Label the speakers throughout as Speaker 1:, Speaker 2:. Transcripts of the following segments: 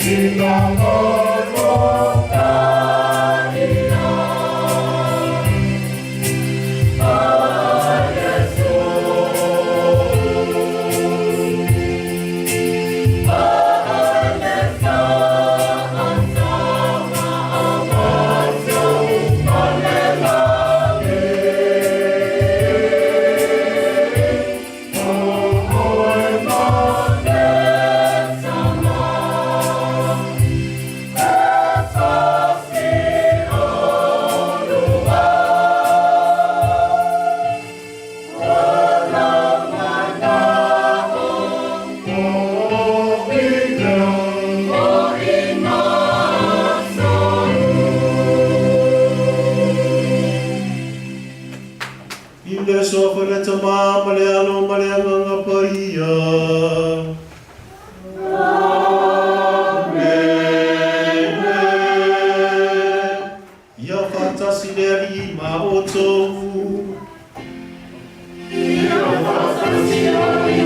Speaker 1: I le Suafa le Tama ma le Alo ma le Agaga Paia. Amene. Ia faatasi le Alii ma outou. Ia faatasi ai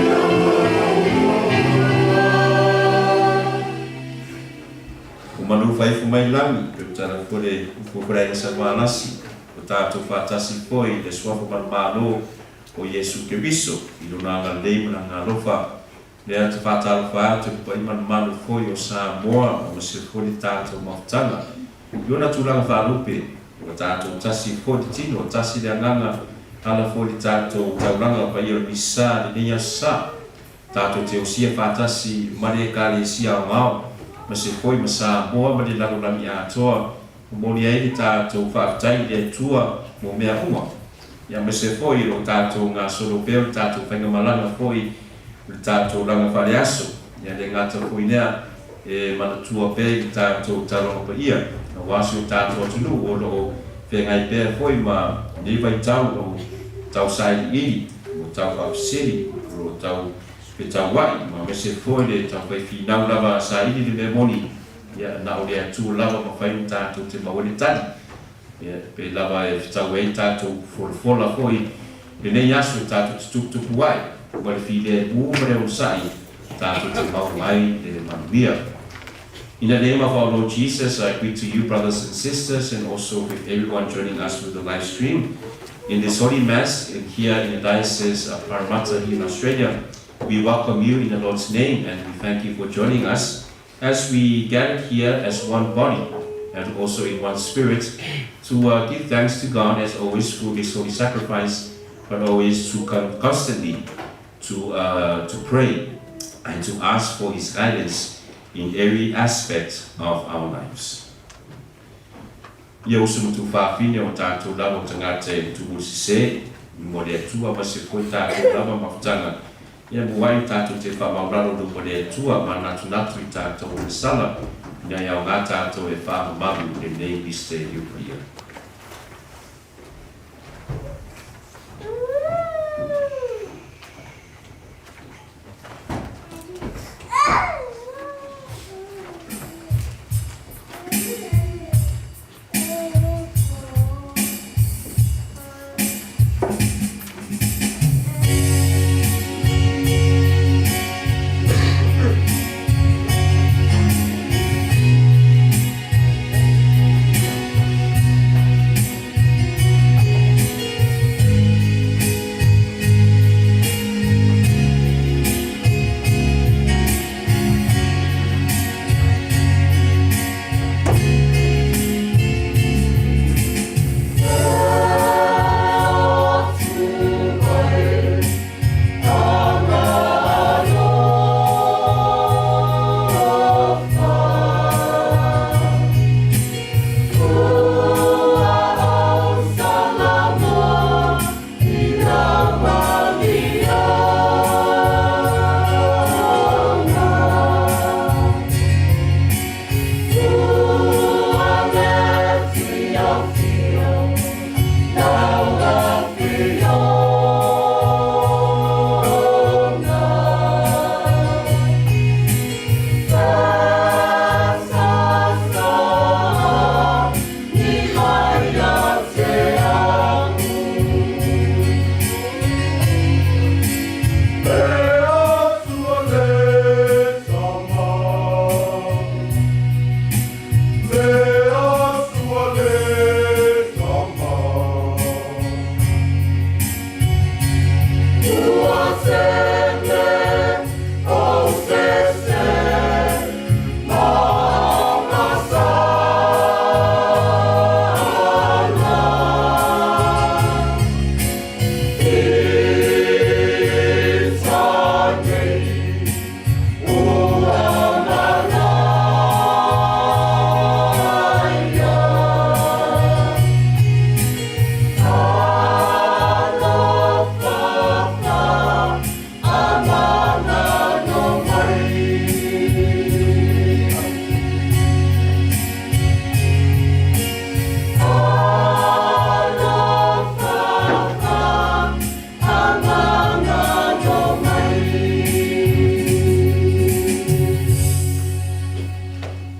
Speaker 2: O manu faifo mai lagi, pe o tala foi le upu o Brian Salualasi, o tatou faatasi foi i le Suafa ma le Malo o Iesu Keriso, i Lona agalelei ma Lana alofa. Lea te faatalofa atu i le paia malumalu foi o Samoa aemaise foi le tatou mafutaga i ona tulaga faalupe. Ua tatou tasi foi le tino, tasi le agaga, ala foi le tatou taulaga paia o le Misa i lenei aso sa. Tatou te osia faatasi ma le Ekalesia aoao, ma se foi ma Samoa ma le lalolagi atoa, momoli ai le tatou faafetai i le Atua mo mea uma, aemaise foi o lo tatou gasolo pea o le tatou faigamalaga foi o le tatou laga faaleaso, ia le gata foi lea e manatua pea i le tatou taulaga paia aua si o tatou atunuu o lo o feagai pea foi ma lenei vaitau o tau sailiili, o tau faafesili, o lo o tau fetauai ma aemaise foi le taumafai finau lava saili le mea moni, ia na o le Atua lava mafai ona tatou te maua ai le tali. Ia pe lava e fetau ai tatou folafola foi lenei aso e tatou te tuputupu ai ma le filemu ma le onosai tatou te maua ai le manuia. In the name of our Lord Jesus, I greet to you, brothers and sisters, and also with everyone joining us through the live stream. In this Holy Mass here in the Diocese of Parramatta here in Australia, we welcome you in the Lord's name and we thank you for joining us as we gather here as one body and also in one spirit to give thanks to God as always through this holy sacrifice, but always to come constantly to pray and to ask for His guidance in every aspect of our lives. Ia uso ma tuafafine o tatou lava o tagata e tuumusese mo le Atua ma se foi tatou lava mafutaga ia muai o tatou te faamaulalo luma le Atua manatunatu i tatou o masala ina ia aoga tatou e faamamalu lenei misterio paia.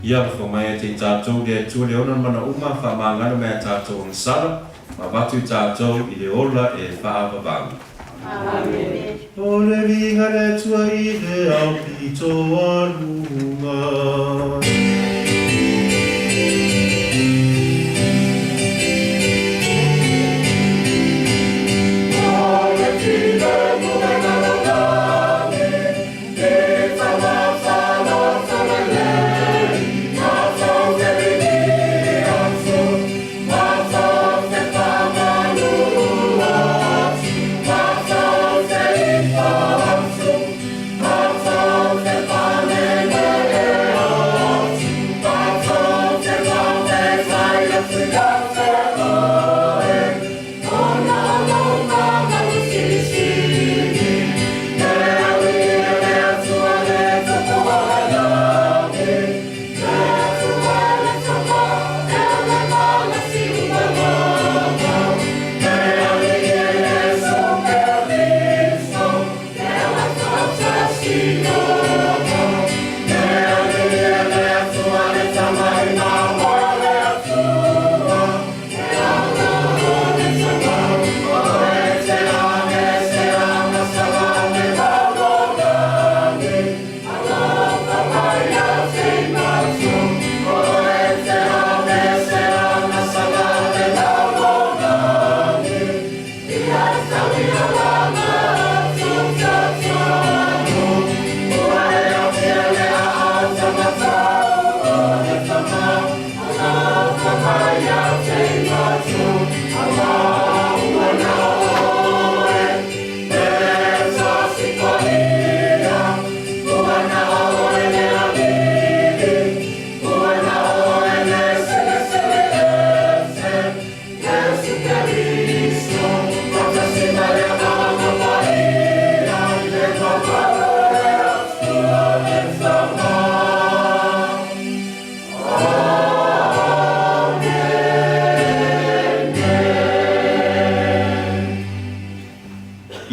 Speaker 2: Ia alofa mai ia te i tatou le Atua le ona mana uma faamagalo mai a tatou agasala ma avatu i tatou i le ola e faavavau.
Speaker 3: Amene.
Speaker 1: O le viiga i le Atua i le aupito a luga.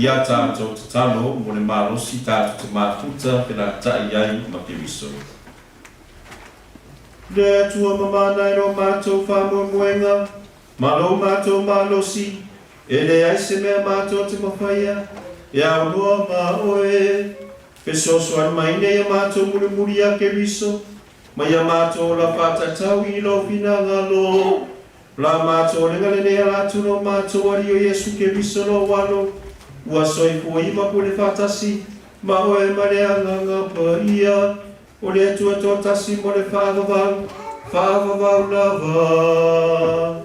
Speaker 2: Ia tatou tatalo mo le malosi tatou te mafuta felataʻi ai ma Keriso.
Speaker 1: Le Atua mamana i lo matou faamoemoega ma lo matou malosi, e leai se mea matou te mafaia e aunoa ma oe. Fesoasoani mai nei ia matou mulimuli iā Keriso, ma ia matou ola faatatau i lou finagalo. O la matou oleга lenei ala atu lo matou Alii o Iesu Keriso lou Alo, ua soifua ma pule faatasi ma oe ma le Agaga Paia, o le Atua toatasi mo le faavavau, faavavau lava.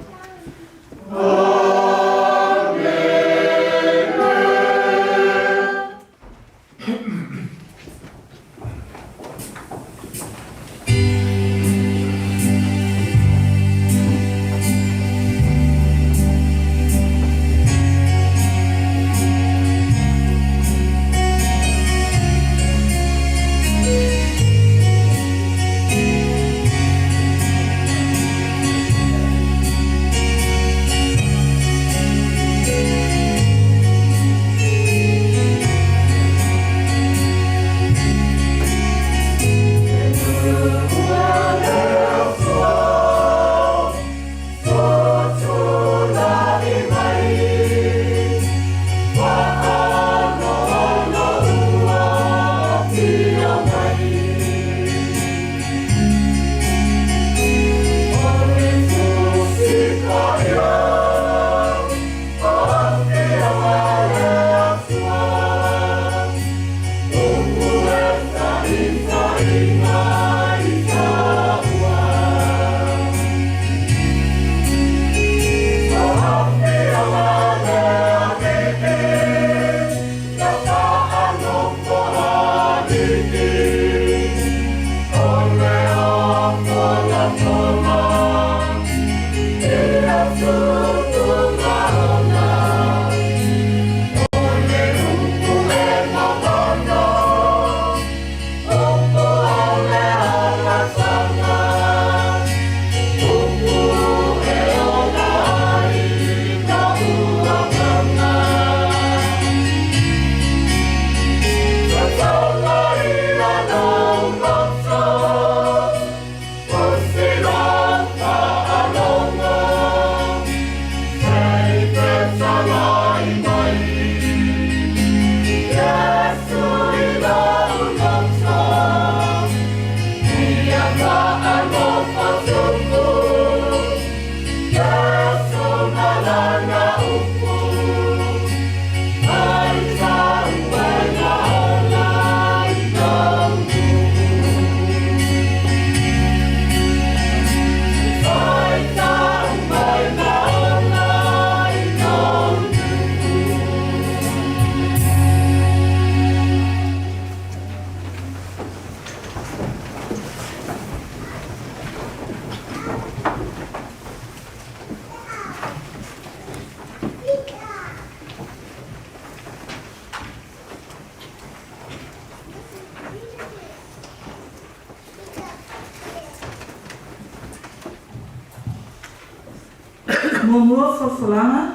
Speaker 4: Muamua folafolaga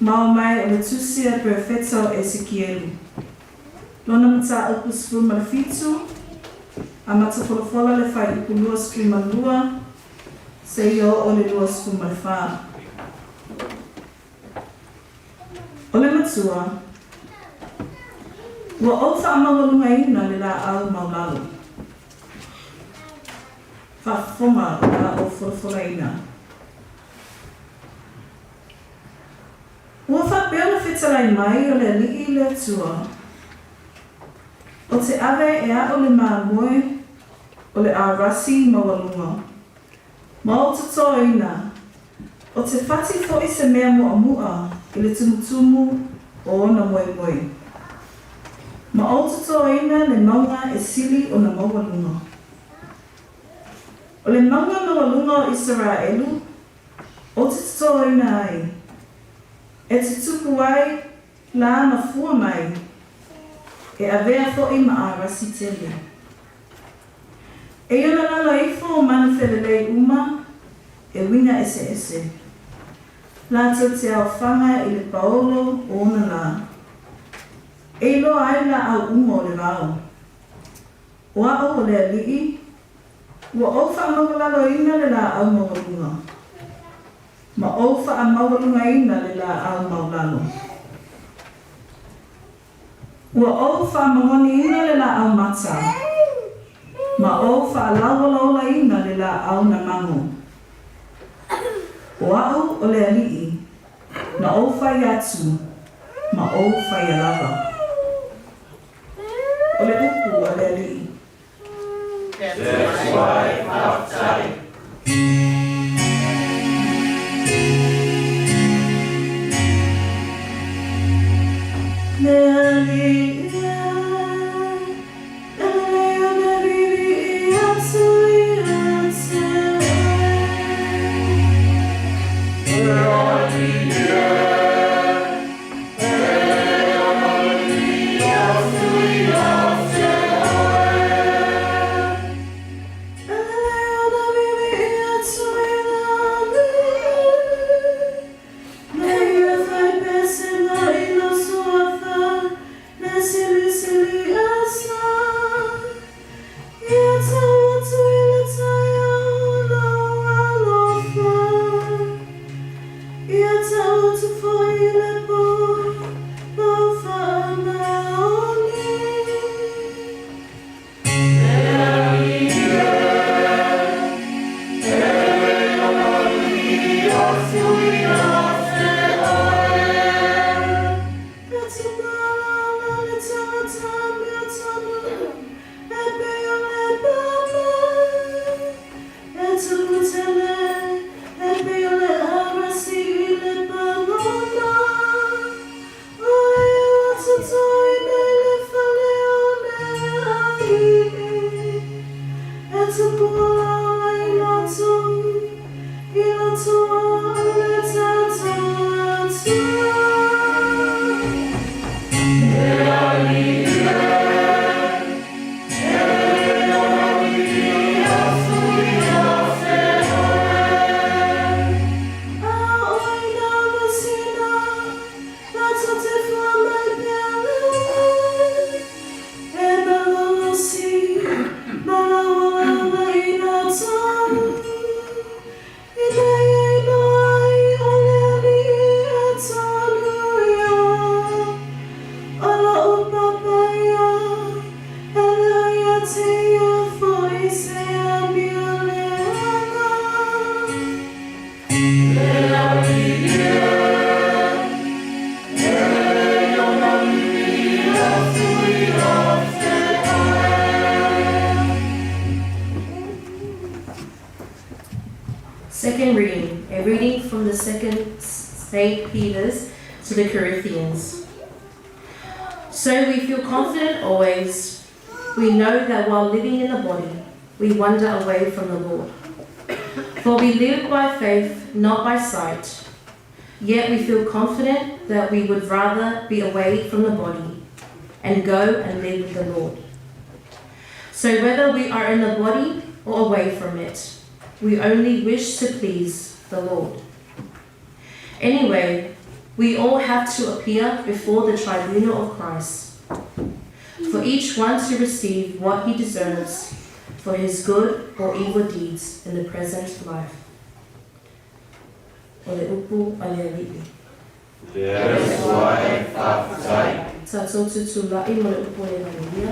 Speaker 4: ma ao mai o le Tusi a le Perofeta o Esekielu, lona mataupu 17, amata folafola le fuaiupu 22 seia oo i le 24. O le matua, ua ou faamaualugaina le laau maulalo. Faafofoga o la ou folafolaina. Ua faapea ona fetalai mai o le Alii le Atua, O te ave e a'u le mamoe o le arasi maualuga, ma ou totoina, o te fati fo'i se mea mu'amu'a i le tumutumu o ona moemoe, ma ou totoina le mauga e sili ona maualuga. O le mauga maualuga o Isaraelu ou te totoina ai, e tutupu ai la na fua mai, e avea fo'i ma arasi tele. E i ona lalo ifo o manu felelei uma e uiga eseese, latou te aofaga i le paolo o ona lā, e iloa ai laau uma o le vao. O a'u o le Alii, ua ou faamaualaloina le laau maualuga, ma ou faamaualugaina le laau maulalo. Ua ou faamagoniina le laau mata, ma ou faalauolaolaina le laau na mago. O a'u o le Alii, na ou fai atu, ma ou faia lava. O le upu a le Alii.
Speaker 1: Le Atua e, faafetai.
Speaker 4: Le Alii e, e lelei ona viivii atu ia te oe.
Speaker 1: Le Alii e, e lelei ona viivii atu ia te oe.
Speaker 4: E lelei ona viivii atu i le Alii, ma ia fai pesega i lou suafa, le Silisili Ese. Ia tau atu i le taeao lou alofa, Ia tau atu foi i le pō lou faamaoni.
Speaker 1: Le Alii e, e lelei ona viivii atu ia te oe.
Speaker 4: E tupualaala le tangata amiotonu, e pei o le pama, e tupu tele, e pei o le arasi i le Palona. O ia ua totoina i le fale o le alii, e tupualaala i latou, i roto o le tatou Atua.
Speaker 1: Le Alii e, e lelei ona viivii atu ia te oe.
Speaker 4: A oi nā masina, latou te fua mai pea le wai, e malolosi, malaolaola i latou, ina ia iloa ai o le Alii e tonu ia, o lo'u papa ia, e leai ia te ia foi se amio leaga.
Speaker 1: Le Alii e, e lelei ona viivii atu ia te oe.
Speaker 5: Second reading, a reading from the second St. Peter's to the Corinthians. So we feel confident always. We know that while living in the body, we wander away from the Lord. For we live by faith, not by sight. Yet we feel confident that we would rather be away from the body and go and live with the Lord. So whether we are in the body or away from it, we only wish to please the Lord. Anyway, we all have to appear before the tribunal of Christ, for each one to receive what he deserves for his good or evil deeds in the present life. O le upu a le Alii.
Speaker 1: Le Atua e faafetai.
Speaker 5: Tatou tutulai mo le upu o le Evanelia.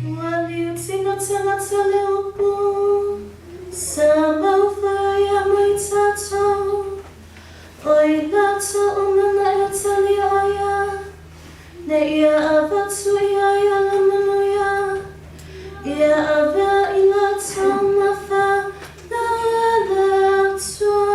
Speaker 5: Ua liutino tagata le upu, sa mauwhaia mai tatou, o i latou uma na e talia o ia, ne ia avatu ia ia le manuia, ia avea i latou ma fanau a le Atua.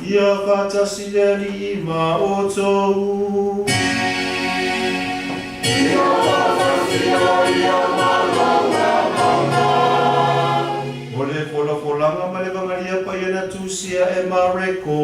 Speaker 1: Ia faatasi le Alii ma outou. O le folafolaga mai le Evagalia Paia na tusia e Mareko.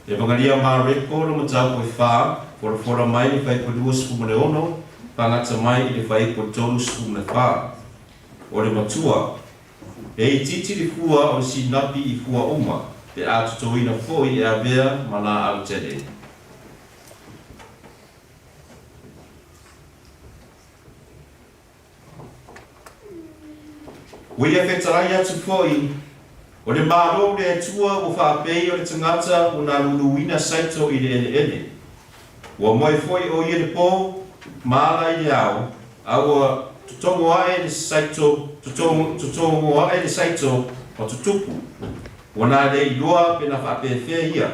Speaker 2: Evagalia Mareko le mataupu e fa, folafola mai le fuaiupu 26, fagata mai i le fuaiupu 34. O le matua, e itiiti le fua o le sinapi i fua uma, pe a totoina foi e avea ma laau tele. Ua ia fetalai atu foi, O le Malo o le Atua ua faapei o le tagata ua na luluina saito i le eleele. Ua moe foi o ia i le po, ma ala i le ao, a ua totogo ae le saito, totogo ae le saito ma tutupu. Ua na le iloa pe na faapefea ia,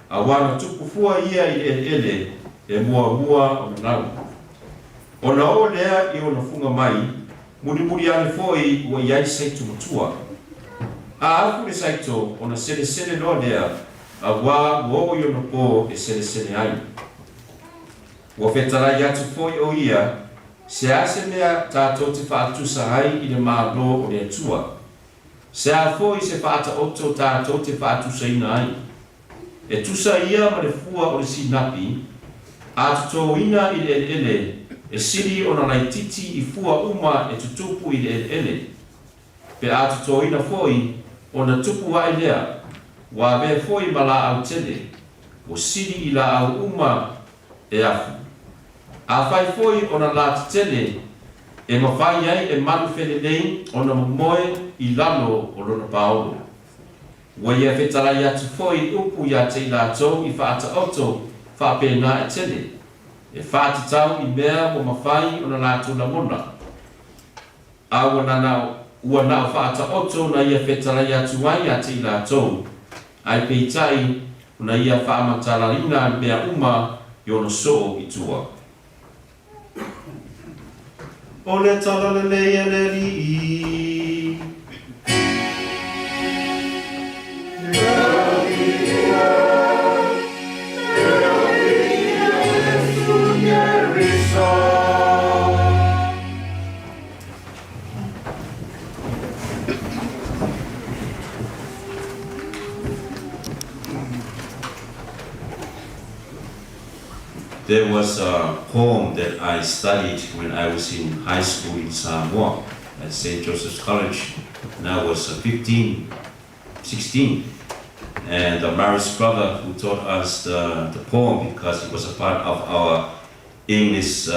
Speaker 2: auā na tupu fua ia i le eleele e muamua ona nau. Ona oo lea i ona fuga mai, mulimuli ane foi ua i ai saito matua. A afu le saito ona selesele loa lea, auā ua oo i ona pō e selesele ai. Ua fetalai atu foi o ia, se a se mea tatou te faatusa ai i le Malo o le Atua? Se a foi se faataoto tatou te faatusaina ai? E tusa ia ma le fua o le sinapi, a totoina i le eleele, e sili ona laitiiti i fua uma e tutupu i le eleele. Pe a totoina foi, ona tupu ae lea, ua avea foi ma laau tele, ua sili i laau uma e afu. Afai foi ona la tetele, e mafai ai e malu felelei ona momoe i lalo o lona paolo. Ua ia fetalai atu foi upu ia te i latou i faataoto faapena e tele, e faatatau i mea ua mafai ona latou lagona, a ua na ua na o faataoto na ia fetalai atu ai ia te i latou, ae peitai ona ia faamatalaina mea uma i ona soo i tua.
Speaker 1: O le Tala Lelei a le Alii.
Speaker 2: There was a poem that I studied when I was in high school in Samoa at St. Joseph's College, and I was 15. 16. And the Marist brother who taught us the poem, because it was a part of our English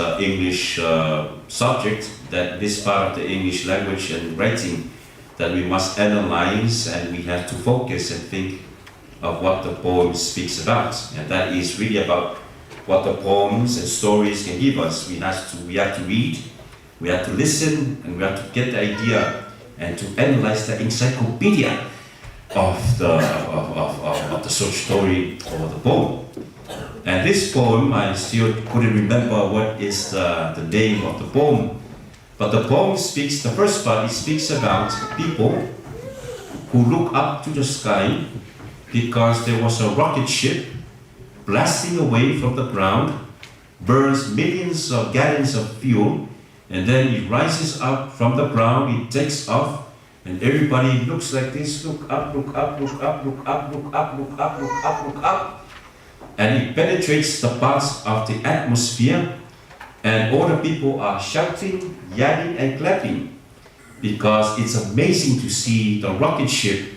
Speaker 2: subject, that this part of the English language and writing that we must analyze and we have to focus and think of what the poem speaks about. And that is really about what the poems and stories can give us. We have to read, we have to listen, and we have to get the idea and to analyze the encyclopedia of the short story or the poem. And this poem, I still couldn't remember what is the name of the poem. But the poem speaks, the first part, it speaks about people who look up to the sky because there was a rocket ship blasting away from the ground, burns millions of gallons of fuel, and then it rises up from the ground, it takes off, and everybody looks like this, look up, look up, look up, look up, look up, look up, look up, look up. And it penetrates the parts of the atmosphere, and all the people are shouting, yelling, and clapping because it's amazing to see the rocket ship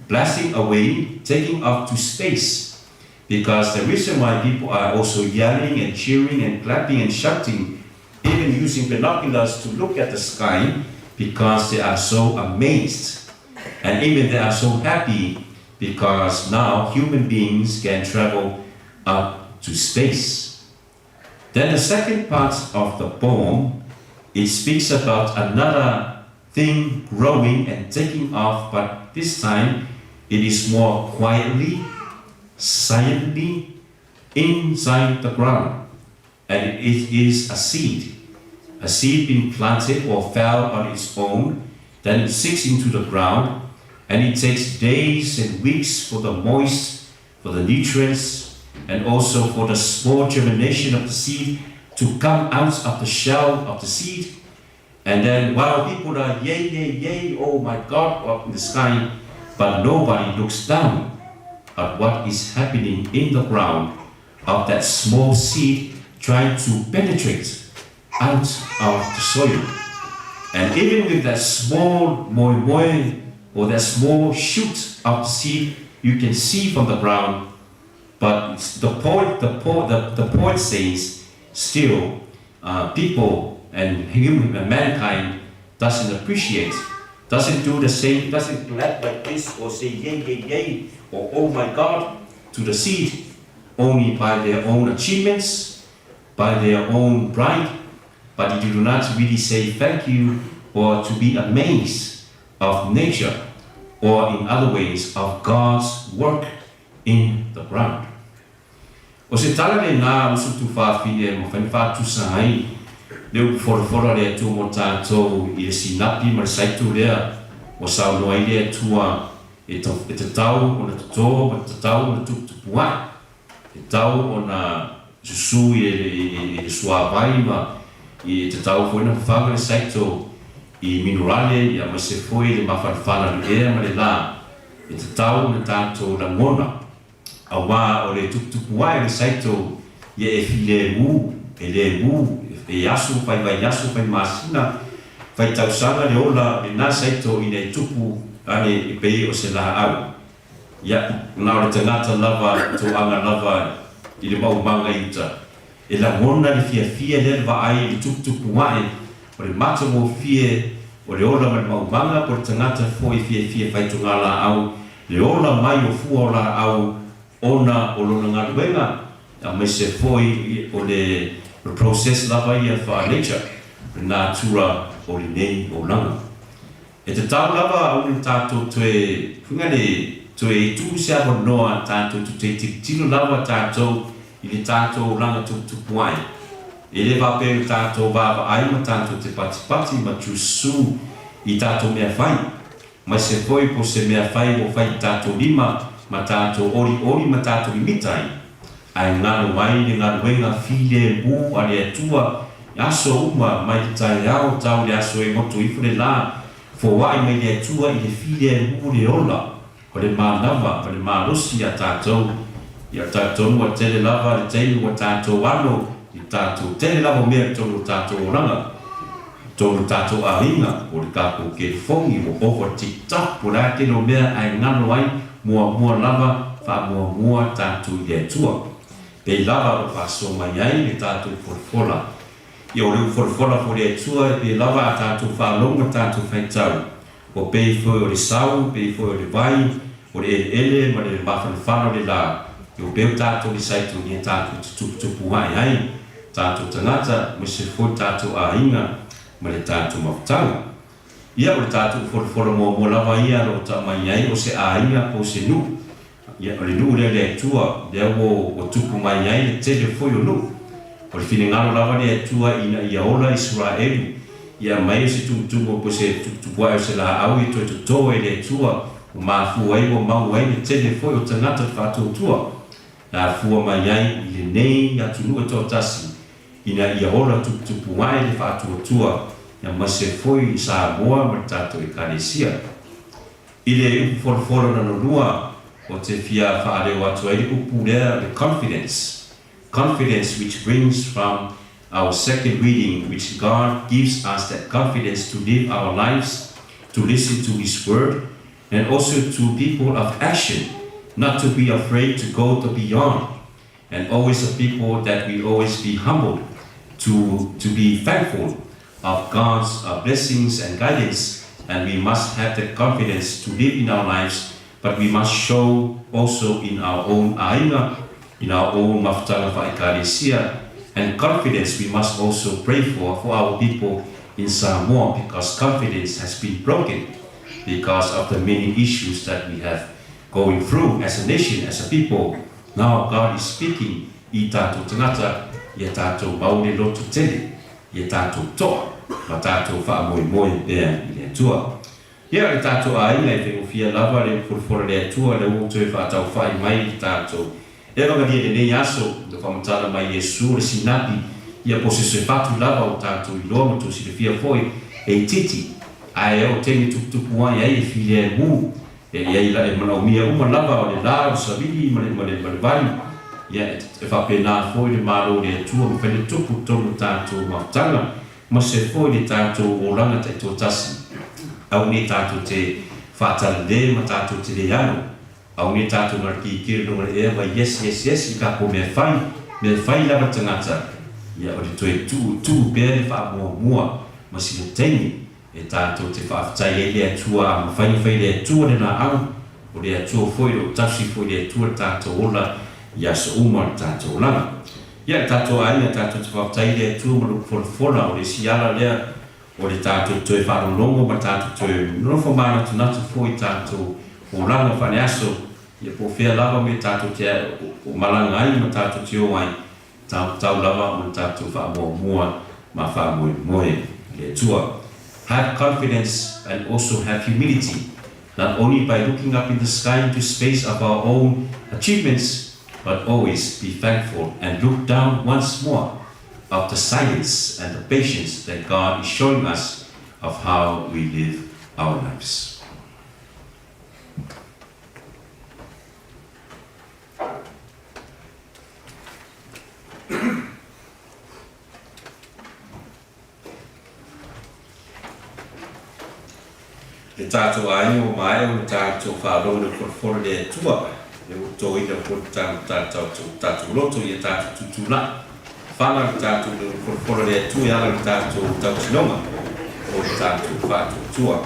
Speaker 2: blasting away, taking off to space. Because the reason why people are also yelling and cheering and clapping and shouting, even using binoculars to look at the sky, because they are so amazed. And even they are so happy because now human beings can travel up to space. Then the second part of the poem, it speaks about another thing growing and taking off, but this time it is more quietly, silently, inside the ground. And it is a seed. A seed being planted or fell on its own, then it sinks into the ground, and it takes days and weeks for the moist, for the nutrients, and also for the small germination of the seed to come out of the shell of the seed. And then while people are yay, yay, yay, oh my God, up in the sky, but nobody looks down at what is happening in the ground of that small seed trying to penetrate out of the soil. And even with that small moemoe or that small shoot of the seed, you can see from the ground. But the poet says, still, people and human and mankind doesn't appreciate, doesn't do the same, doesn't clap like this or say yay, yay, yay, or oh my God to the seed, only by their own achievements, by their own pride, but they do not really say thank you or to be amazed of nature or in other ways of God's work in the ground. O se tala lenā uso tuafafine e mafai ona faatusa ai le upu folafola a le Atua mo tatou i le sinapi ma le saito lea ua saunoa ai le Atua e tatau ona totō ma tatau ona tuputupu ae e tau ona susū i le suāvai ma e tatau foi ona fafaga le saito i minerale ia aemaise foi le mafanafana o le ea ma le lā e tatau ona tatou lagona auā o le tuputupu ae o le saito ia e filemu e lemu e aso fai vaiaso fai masina fai tausaga le ola lenā saito ina e tupu ane e pei o se laau ia na o le tagata lava toaga lava i le maumaga i uta e lagona le fiafia lea le vaai i le tuputupu ae o le matagofie o le ola ma le maumaga po le tagata foi fiafia faitogalaau le ola mai o fua o laau ona o lona galuega aemaise foi o le process lava ia faa-nature le natura o lenei olaga e tatau lava aua tatou toe fuiga le toe tuu se avanoa tatou toe tilotilo lava tatou i le tatou olaga tuputupu ai e lē faapea o tatou vaavaai ma tatou te patipati ma tususū i tatou mea fai mai se foi po se mea fai ua fai i tatou lima ma tatou olioli ma tatou limita ai ae galo ai le galuega filemu a le Atua aso uma mai le taeao tau le aso e goto ifo le lā foaʻi mai le Atua i le filemu le ola o le manava o le malosi iā tatou ia talitonu ua tele lava le taimi ua tatou alo i tatou tele lava o mea i totonu o tatou olaga. Totonu tatou aiga po o le tatou kelifogi ua ova TikTok po o le a tele o mea ae galo ai muamua lava faamuamua tatou i le Atua. Pei lava o faasoa mai ai le tatou folafola. Ia o le folafola foi le Atua e pei lava a tatou faalogo ma tatou faitau ua pei foi o le sau, pei foi o le vai, o le eleele ma le mafanafana o le la, ua pei o tatou le saitonia tatou te tuputupu ae ai tatou tagata aemaise foi tatou aiga ma le tatou mafutaga. Ia o le tatou folafola muamua lava ia o lo o tau mai ai o se aiga po o se nuu. Ia o le nuu lea o le Atua lea ua tupu mai ai le tele foi o nuu. O le finagalo lava le Atua ina ia ola Isaraelu, ia aumai o se tumutumu po o se tuputupuae o se laau ia toe toto e le Atua ua mafua ai ua mau ai le tele foi o tagata o le faatuatua na afua mai ai i lenei atunuu e toatasi ina ia ola tuputupuae le faatuatua aemaise foi i Samoa ma le tatou Ekalesia. I le upu folafola lona lua, ou te fia faaleo atu ai le upu lea le confidence, confidence which brings from our second reading which God gives us that confidence to live our lives, to listen to His word and also to people of action, not to be afraid to go the beyond and always a people that we always be humbled to be thankful of God's blessings and guidance, and we must have that confidence to live in our lives, but we must show also in our own aiga, in our own mafutaga fa'aekalesia, and confidence we must also pray for our people in Samoa, because confidence has been broken because of the many issues that we have going through as a nation, as a people. Now God is speaking i tatou tagata, ia tatou mau le loto tele, ia tatou to'a ma tatou fa'amoemoe pea i le Atua. Ia le tatou aiga e faigofie lava le folafola le Atua le ua toe fa'ataufa'i mai i le tatou Evagelia i lenei aso, le faamatala mai Iesu o le sinapi, ia po o se fatu lava o tatou iloa ma tou silafia foi e itiiti, ae o taimi tuputupu ai ai e filemu, e i ai la e manaomia uma lava o le la, o le savili ma le, ma le, ma le vai, ia e faapena foi le Malo o le Atua mafai ona tupu i totonu o tatou mafutaga, ma se foi le tatou olaga taitoatasi. Aua nei tatou te faatalale ma tatou te le alo. Aua nei tatou ngarikikiri luga le ea ma yes yes yes i ka ko mea fai, mea fai lava le tagata, ia o le toe tuu tuu pea le faamuamua ma sina taimi e tatou te faafetai ai le Atua a mafai ona fai le Atua le laau, o le Atua foi o lo o tausi foi le Atua le tatou ola i aso uma o le tatou olaga. Ia le tatou aiga tatou te faafetai i le Atua ma lou folafola o le isi ala lea o le tatou toe faalogologo ma tatou toe nonofo manatunatu foi i tatou olaga faaleaso, ia po o fea lava mea tatou te malaga ai ma tatou te o ai, tatau lava ona tatou faamuamua ma faamoemoe i le Atua. Have confidence and also have humility, not only by looking up in the sky into space of our own achievements, but always be thankful and look down once more of the silence and the patience that God is showing us of how we live our lives. Le tatou aiga ua maea ona tatou faalogo le folafola le Atua, le ua totoina foi le tatou tatou loto ia tatou tutulai. Fana le tatou le folafola le Atua e ala le tatou tautinoga o le tatou faatuatua.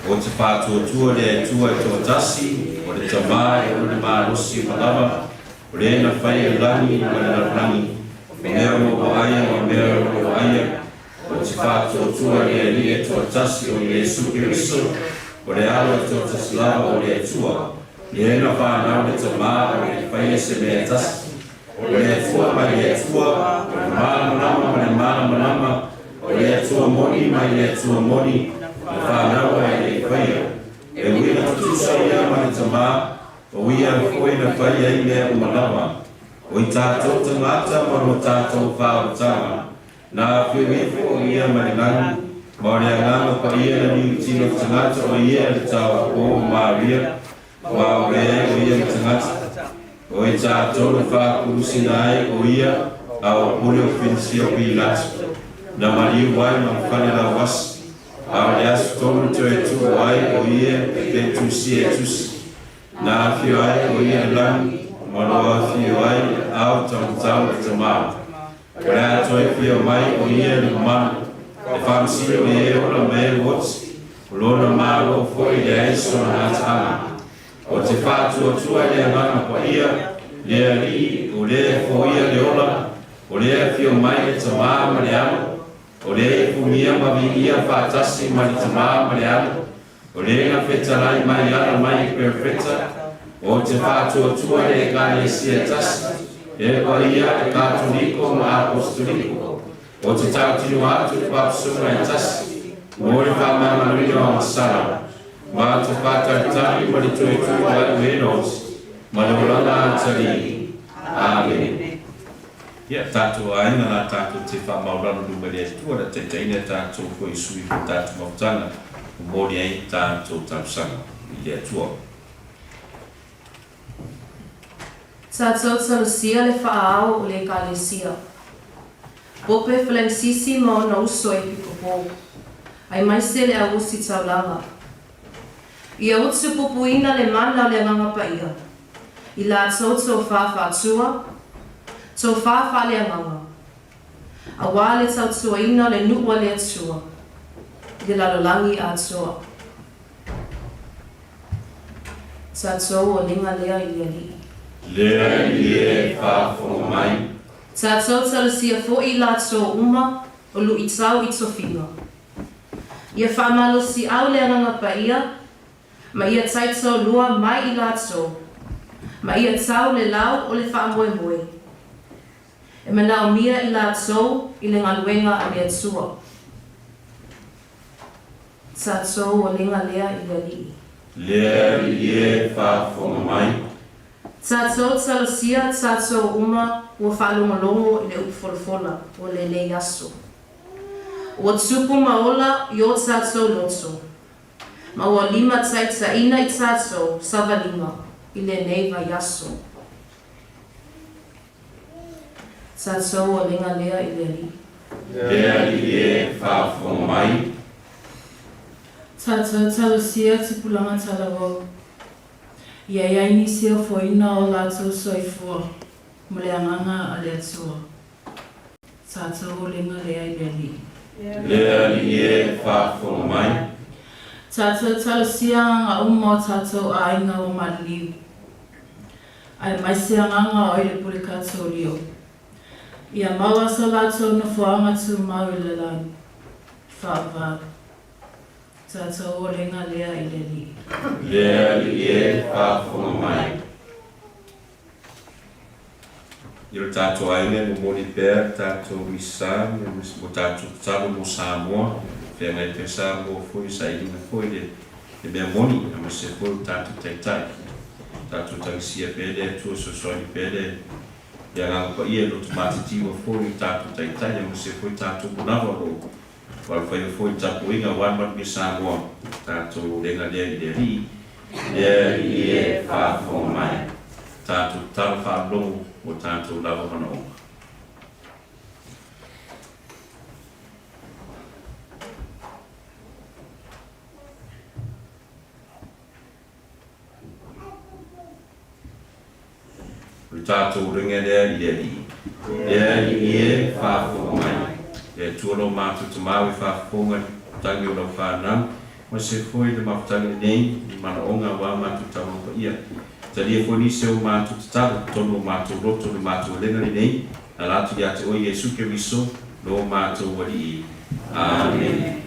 Speaker 2: O te faatuatua le Atua e toatasi, o le Tamā e ona le malosi uma lava, o le na faia le lagi ma le lalolagi, o mea o lo o vaaia ma mea o lo o vaaia, o te faatuatua le Alii e toatasi o Iesu Keriso, o le Alo e toatasi lava o le Atua, le na fanau le Tamā o le faia se mea e tasi, o le Atua mai le Atua, o le malamalama ma le malamalama, o le Atua moni mai le Atua moni, na fanau ae le i faia. E uiga tutusa ia ma le Tamā, o ia foi na fai ai mea uma lava. O i tatou tagata ma lo tatou faaotaga, na afio ifo o ia mai le lagi, ma o le Agaga Paia na niutino tagata o ia le taoapo o Maria, ma o lea o ia le tagata. O i tatou na faakulusina ai o ia, a o pule o Pensio Pilato.
Speaker 1: Na maliu ai ma fale lauasi, a o le aso tolu toe tu'u ai o ia pe tusia e tusi. Na afio ai o ia i le lagi, ma o lo afio ai i le aao taumatau o le Tamā. O le a toe afio mai o ia i le mamalu, e faamasino i e ola ma e ua oti, o lona Malo foi e leai sona gataaga. Ou te faatuatua i le Agaga Paia, le Alii, o lea e foia le ola, o lea e afio mai i le Tamā ma le Alo, o lea e ipugia ma viia faatasi ma le Tamā ma le Alo, o lea na fetalai mai ala mai i perofeta. Ou te faatuatua i le Ekalesia e tasi, e paia, e katoliko ma apostoliko. Ou te tautino atu i le batisoma e tasi, mo le faamagaloina o agasala. Ma te faatalitali ma le toe tu ai o e na oti, ma le olaga atalii. Amene.
Speaker 2: Ia, tatou aiga la tatou te faamaualalo i luma i le Atua, le taitaiina e tatou foi sui o tatou mafutaga, momoli ai tatou talosaga i le Atua.
Speaker 5: Tatou talosia le faaao o le Ekalesia. Pope Falenisisi ma ona uso epikopo, aemaise le au ositaulaga. Ia utupupuina le mana o le Agaga Paia i latou tofa faatua, tofa faaleagaga, aua le tautuaina o le nuu a le Atua i le lalolagi atoa. Tatou olega lea i le Alii.
Speaker 1: Le Alii e, faafofoga mai.
Speaker 5: Tatou talosia foi i latou uma o luitau i tofiga. Ia faamalosiau le Agaga Paia ma ia taitoalua mai i latou, ma ia tau le lau o le faamoemoe e manaomia i latou i le galuega a le Atua. Tatou olega lea i le Alii.
Speaker 1: Le Alii e, faafofoga mai.
Speaker 5: Tatou talosia tatou uma ua faalogologo i le upu folafola o lenei aso. Ua tupu ma ola i o tatou loto, ma ua limataitaiina i tatou savaliga i lenei vaiaso. Tatou olega lea i le Alii.
Speaker 1: Le Alii e, faafofoga mai.
Speaker 4: Tatou talosia tupulaga talavou. Ia i ai nisi ofoina o latou soifua mo le agaga a le Atua. Tatou olega lea i le Alii.
Speaker 1: Le Alii e, faafofoga mai.
Speaker 4: Tatou talosia agaga uma o tatou aiga ua maliliu, aemaise agaga o i le Pule Katoliko. Ia maua so latou nofoaga tumau i le lagi. Faavavau. Tatou olega lea i le Alii.
Speaker 1: Le Alii e, faafofoga mai.
Speaker 2: I lo tatou aiga e momoli pea le tatou misa mo tatou tatalo mo Samoa, feagai pea Samoa foi sailiga foi le le mea moni, aemaise foi o tatou taitai. Tatou tagisia pea le Atua fesoasoani pea le le Agaga Paia e lotomatitiua foi o tatou taitai, aemaise foi tatou manava o lo o alofaiva foi i tapuaiga aua le manuia Samoa. Tatou olega lea i le Alii.
Speaker 1: Le Alii e, faafofoga mai.
Speaker 2: Tatou tatalo faalogo mo tatou lava manaoga. O le tatou olega lea i le Alii.
Speaker 1: Le Alii e, faafofoga mai.
Speaker 2: Le Atua lo matou Tamā ua e faafofoga i le tagi o lau fanau, aemaise foi le mafutaga lenei i manaoga aua matou taulaga paia. Talia foi nisi o matou tatalo totonu o matou loto le matou olega lenei, ala atu ia te oe Iesu Keriso lo matou Alii. Amene.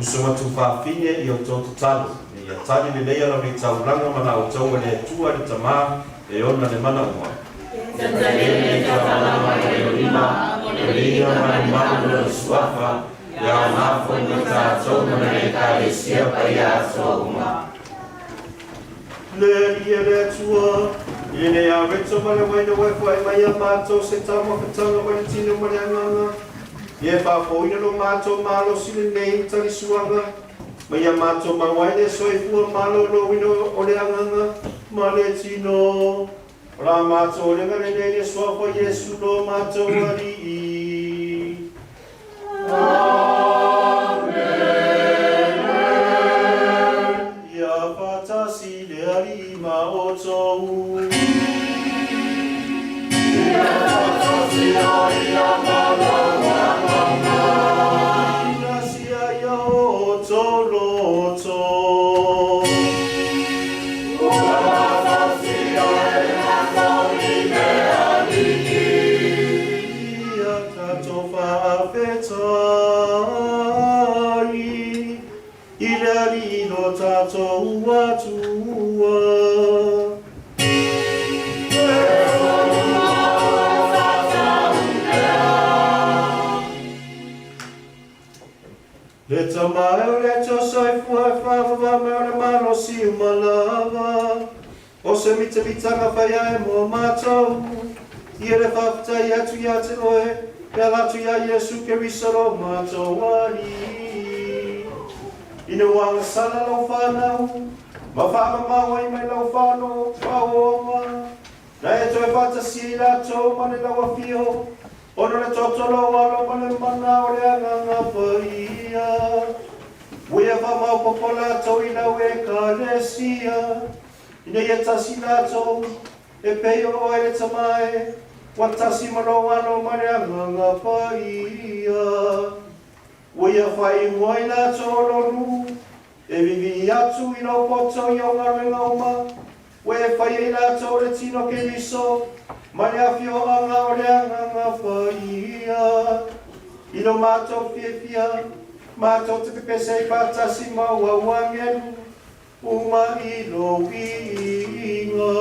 Speaker 2: Uso ma tuafafine i outou tatalo, ina ia tali lelei ala o nei taulaga ma la outou e le Atua le Tama e ona le mana uma.
Speaker 3: Ia tali lelei taulaga mai le lima,
Speaker 2: o le ia malumalu ma lona Suafa, ia aoga foi mo i tatou ma nai Ekalesia paia atoa uma.
Speaker 1: Le Alii e le Atua, i lenei areto ma le uaina ua e foai mai ia matou se taumafataga mai le tino ma le agaga, ia e faafouina lo matou malosi lenei talisuaga, ma ia matou maua ai le soifua maloloina o le agaga ma le tino. O la matou olega lenei i le Suafa o Iesu lo matou Alii. Ia faatasi le Alii ma outou. Inasia ia outou loto. Ia tatou faafetai i le Alii lo tatou Atua. Le Tama e o le Atua soifua e faavavaa mai o le malosi uma lava, o se mitamitaga fai ae mo matou, ia le faafetai atu ia te oe, e ala atu iā Iesu Keriso lo matou Alii. Ina ua agasala lau fanau, ma faamamao ai mai lau faaoaoga, na e toe faatasi ai latou ma le lau afio, ona o le toto o lou Alo ma le mana o le Agaga Paia. Ua ia faamaopoopo latou i lau Ekalesia, ina ia tasi latou, e pei o oe le Tama e, ua tasi ma lou Alo ma le Agaga Paia. Ua ia faaigoa ai latou o lou nuu, e vivii atu i lou poto i au galuega uma, ua e faia i latou le tino Keriso ma le afioaga o le Agaga Paia. I lo matou fiafia, matou te pepese ai faatasi ma au agelu uma i lou viiga.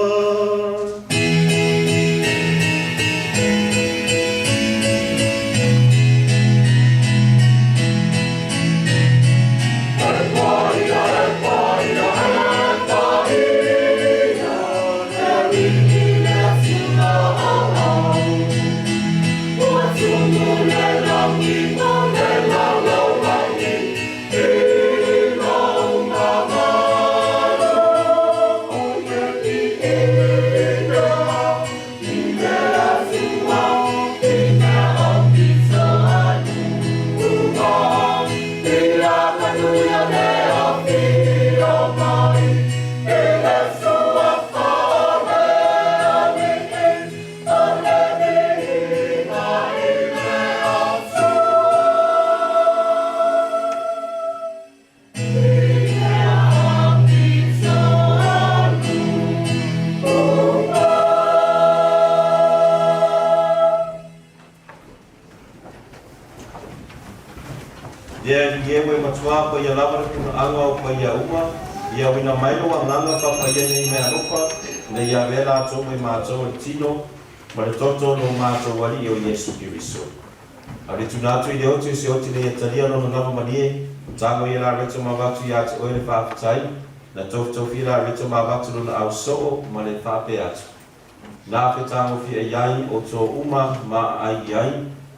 Speaker 1: Le Alii e ua e matuā paia lava le punaaga o paia uma, ia auina mai lou Agaga faapaia nei meaalofa, ina ia avea latou ma i matou o le tino ma le toto o lo matou Alii o Iesu Keriso. A o le tuna atu i le oti o se oti ina ia talia lona lava malie, tago ia la reto ma avatu ia te oe le faafetai, na tofitofia la reto ma avatu lona au soo ma le faapea atu. Na fetagofia i ai outou uma ma aai i ai,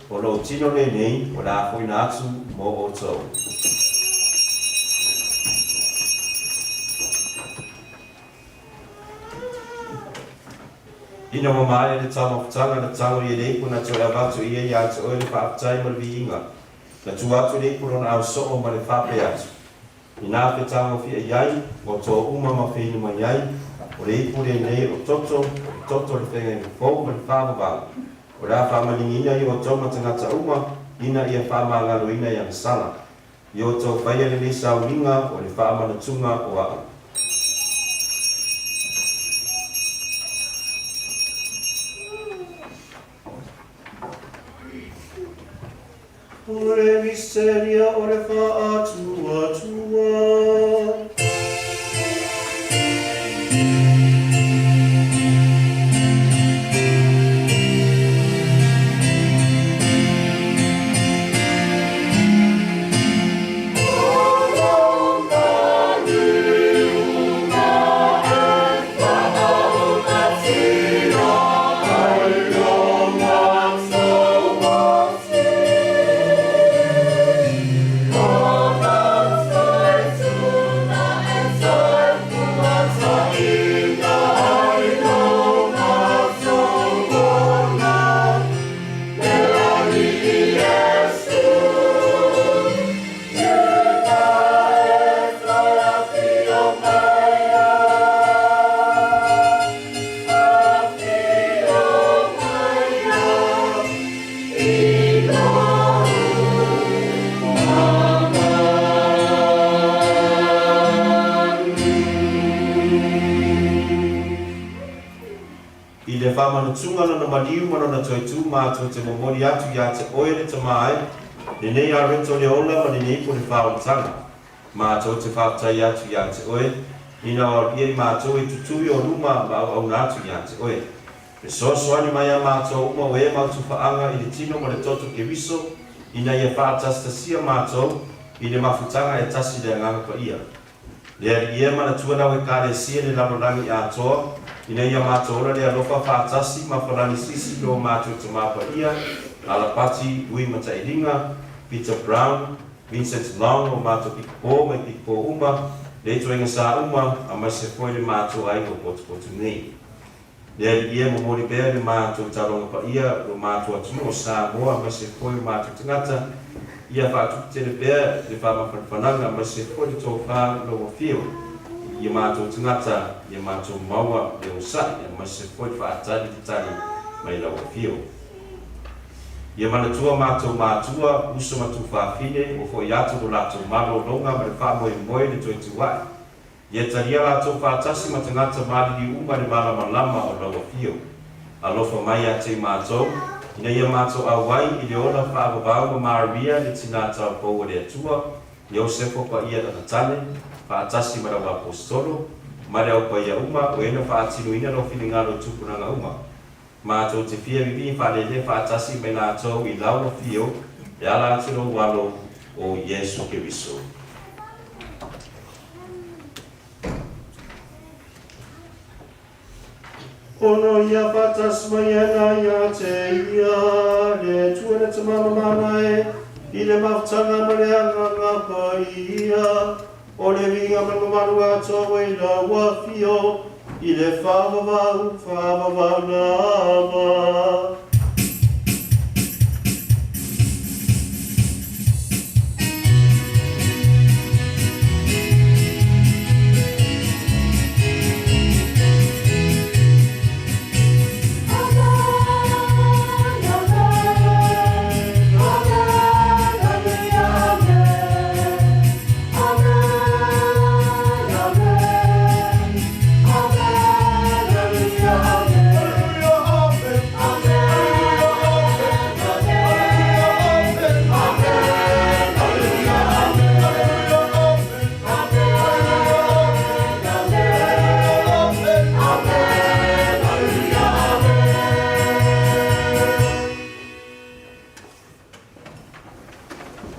Speaker 1: o lou tino lenei o le a foina atu mo outou. Ina ua maea le taumafataga na tago i le ipu na toe avatu i ai ia te oe le faafetai ma le viiga, na tuu atu le ipu lona ausoo ma le faapea atu, Inā fetagofia i ai, ua toa uma ma feinu mai ai, o le ipu lenei o toto, o le toto o le feagaiga fou ma le faavavau, o le a faamaligiina i outou ma tagata uma, ina ia faamagaloina i agasala. I outou faia lenei sauliga o le faamanatuga o a'u. O le misteria o le faatuatua.
Speaker 2: I le faamanatunga o Lona maliu ma Lona toetū matou te momoli atu iā te Oe le Tama e, lenei areto o le ola ma lenei pule faaolataga. Matou te faafetai atu iā te Oe, ina o alia i matou e tutui o luma ma auauna atu iā te Oe. Fesoasoani mai iā matou uma o e mau tufaaga i le tino ma le toto Keriso, ina ia faatasitasia matou i le mafutaga e tasi i le Agaga Paia. Le Alii e, manatua lau Ekalesia i le lalolagi atoa, ina ia matou ola le alofa faatasi ma Falanisisi lo matou Tama Paia, Alapati Ui Matailiga, Peter Brown, Vincent Long, o matou pikopo ma i pikopo uma, le ituaiga sa uma, aemaise foi le matou aiga o potupotu nei. Le Alii e, momoli pea le matou taloga paia lo matou atunuu o Samoa aemaise foi o matou tagata, ia faatupu tele pea le faamafanafanaga aemaise foi le tofa i lou afio i matou tagata, ia matou maua le onosai aemaise foi le faatali le tali mai lau afio. Ia manatua matou matua, uso ma tuafafine, ua foi atu lo latou malologa ma le faamoemoe le toe tuua'i. Ia talia latou faatasi ma tagata maliliu uma i le malamalama o lau afio. Alofa mai ia te matou, ina ia matou auai i le ola faavavau ma Maria le tinā taupou a le Atua, Iosefa paia lana tane, faatasi ma lau Aposetolo, ma le au paia uma, o e na faatinoina lou finagalo i tupulaga uma. Matou te fia vivii faalelea faatasi ma i latou i lau afio e ala atu i lou Alo, o Iesu Keriso.
Speaker 1: Ono ia faatasi mai ana ia te ia le Atua le Tama mamana e, i le mafutaga ma le Agaga Paia, o le viiga ma le mamalu atoa i lau afio i le faavavau faavavau lava.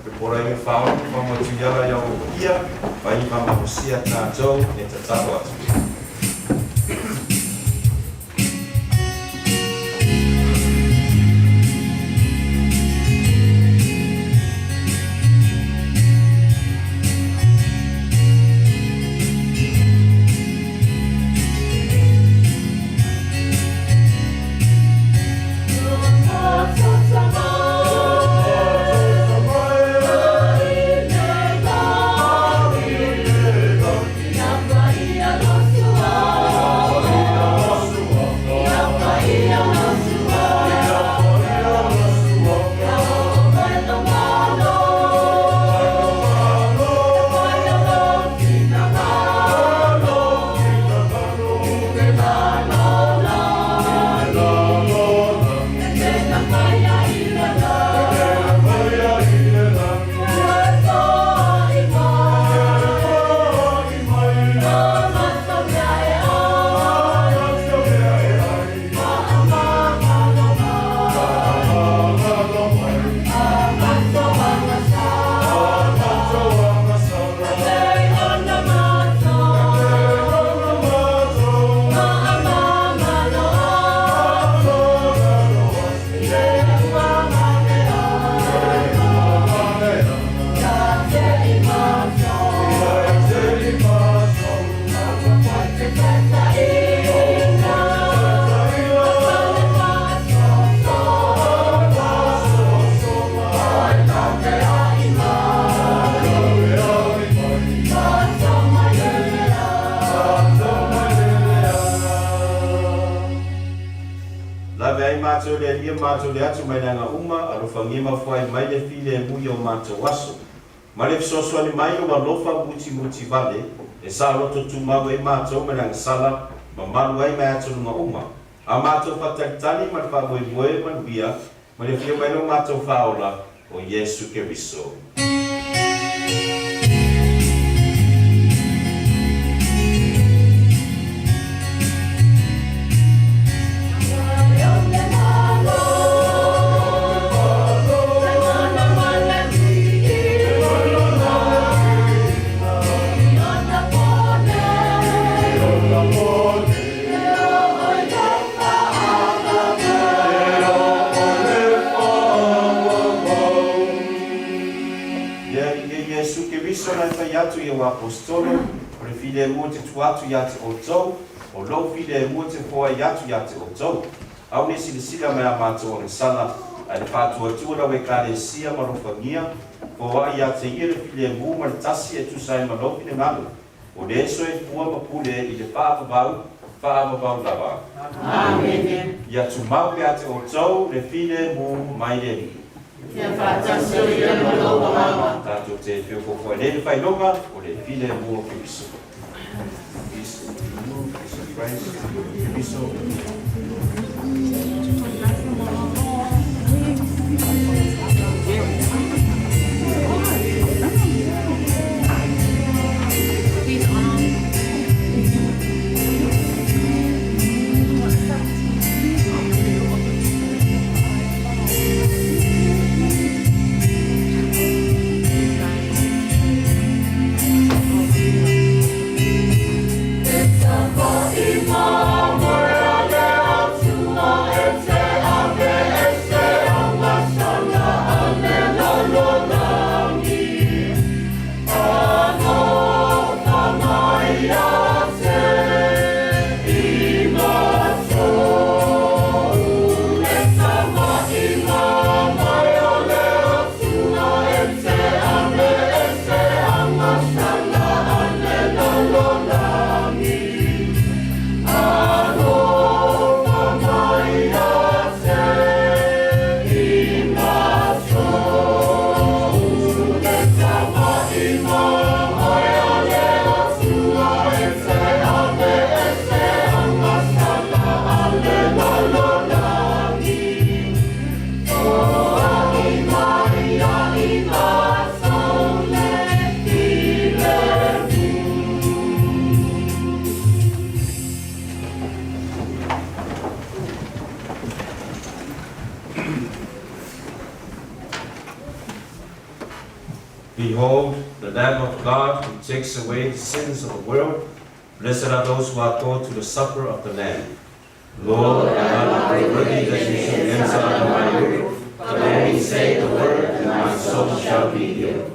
Speaker 2: O le Poloaiga Faaono Faamatuiala i Ao Paia, vai faamalosia tatou e tatalo atu.
Speaker 1: matou e le Alii a matou le atu mai le aga uma, alofagia ma foai mai le filemu i o matou aso. Ma le fesoasoani mai o alofa mutimuti vale, e saoloto tumau ai matou mai le agasala, ma malu ai mai atualuga uma. A matou faatalitali ma le faamoemoe manuia, ma le afio mai lo matou Faaola, o Iesu Keriso. Le Alii e Iesu Keriso na e fai atu i au Aposetolo, O le filemu ou te tuu atu ia te outou, o lou filemu ou te foai atu ia te outou. Aua ne i silasila mai i a matou agasala, ae le faatuatua o lau Ekalesia ma alofagia foai ia te ia le filemu ma le tasi e tusa ai ma lou finagalo, o le e soifua ma pule i le faavavau, faavavau lava.
Speaker 3: Amene.
Speaker 1: Ia tumau pea ia te outou le filemu mai le Alii.
Speaker 3: Ia faatasi ai ia ma lou agaga.
Speaker 1: Tatou te feofoofoai nei i le faailoga o le filemu o Keriso. Peace, peace of Christ, Keriso. Behold, the Lamb of God who takes away the sins of the world. Blessed are those who are called to the supper of the Lamb. Lord, I am not worthy that you should enter under my roof, but only say the word, and my soul shall be healed.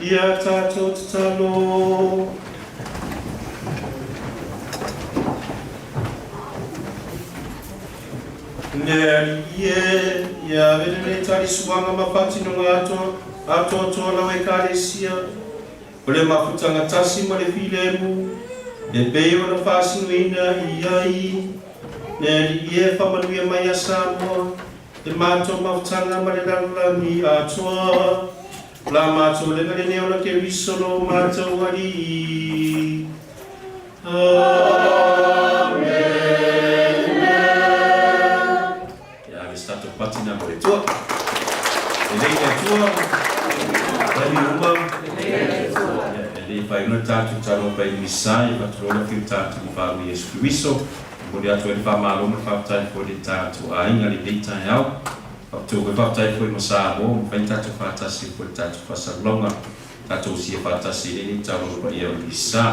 Speaker 1: Ia tatou tatalo. Le Alii e, ia ave lenei talisuaga ma faatinoga atoa atoatoa lau Ekalesia, o le mafutaga tasi ma le filemu, e pei ona faasinoina i ai. Le Alii e, faamanuia mai ia Samoa, le matou mafutaga ma le lalolagi atoa. La matou lega lenei ona Keriso lo matou Alii. Amene.
Speaker 2: Ia ave se tatou pati na mo le Atua. Lelei le Atua. Taimi uma. Ia, e le i faaiuna le tatou talofa i Misa, ia faatulou le afio tatou i Faalu Iesu Keriso. Momoli atu ai le faamalo ma le faafetai foi i le tatou aiga i lenei taeao. Faapitoa foi faafetai foi ma Samoa ua mafai ona tatou faatasi foi i le tatou faasalalauga, tatou usia faatasi i lenei taulaga paia o le Misa.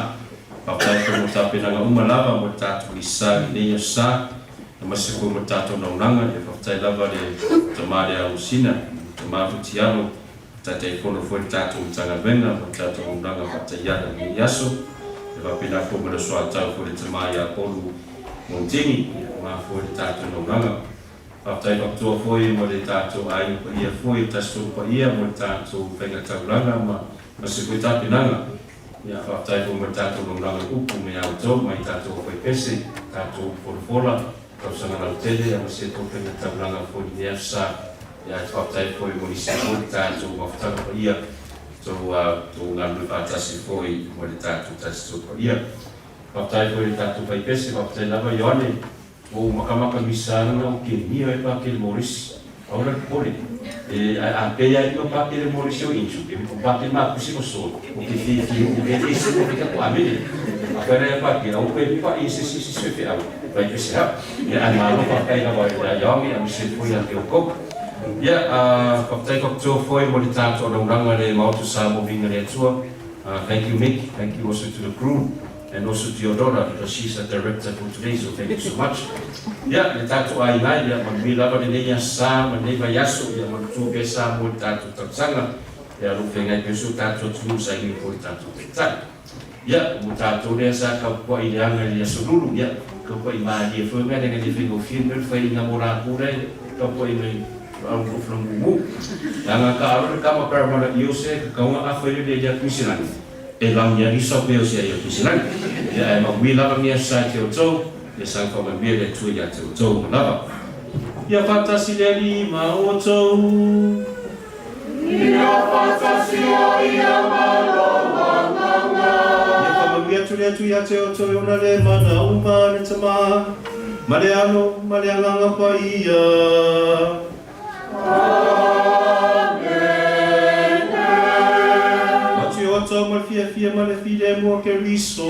Speaker 2: Faafetai foi mo tapenaga uma lava mo le tatou Misa i lenei aso sa, aemaise foi mo le tatou naunaga. Ia faafetai lava le Tama le Ausina, le Tama Futialo, Taitaifono foi le tatou Matagaluega mo le tatou auaunaga faataiala i lenei aso. E faapena foi ma le soatau foi le Tama ia Polu Montini, ia aua foi le tatou naunaga. Faafetai faapitoa foi mo le tatou aiga paia foi o Tasi Tolu Paia mo le tatou faiga taulaga ma ma se foi tapenaga. Ia faafetai foi mo le tatou naunaga i upu me a outou mai tatou faipese, tatou folafola, tausaga lautele ma se tou faiga taulaga foi i lenei aso sa. Ia te faafetai foi mo nisi foi le tatou mafutaga paia, tou tou galulue faatasi foi mo le tatou Tasi Tolu Paia. Faafetai foi i le tatou faipese, faafetai lava Ioane Ua ou makamaka misa ana o ke nia e pa kele Morisi. Aole le popole. E a a pe ia ino pa kele Morisi o inju e o pa kele ma kusi o so o ke fi fi o ke e se o ke ka ko amene. A pe ia pa ke au pe pa i se si si se fe au. Vai pe se ha. Ia a malo pa kai la vai ia yaongi a se foi a te o kok. Ia a faafetai faapitoa foi mo le tatou alaulaga le Maota Samoa Viiga le Atua. Thank you Mick, thank you also to the crew. And also to your daughter because she's the director for today so thank you so much. Ia, le tatou aiga, ia manuia lava lenei aso sa ma lenei vaiaso, ia manutua pea Samoa i le tatou tausaga, ia lo feagai pea si o tatou atunuu sa inu foi le tatou taitai. Ia, mo tatou lea sa taupua'i i le aga i le aso lulu, ia, taupua'i malie foi mea leaga e le faigofie le mea le faiga mo latou la e taupua'i mai au lofu la mumu. Leaga ka alo le kama paramana iose ka kaunga afa ile le ia kuisilani. E lagi ali sau pea o sia ia Tusilagi. Ia ae manuia lava mea sa i te outou, ia saga faamanuia le Atua ia te outou uma lava.
Speaker 1: Ia faatasi le Alii ma outou.
Speaker 3: Ia faatasi ai ia ma lou agaga.
Speaker 1: Ia faamanuia atu le Atua ia te outou e ona le mana uma, le Tama, ma le Alo, ma le Agaga Paia. Atu i outou ma le fiafia ma le filemu o Keriso.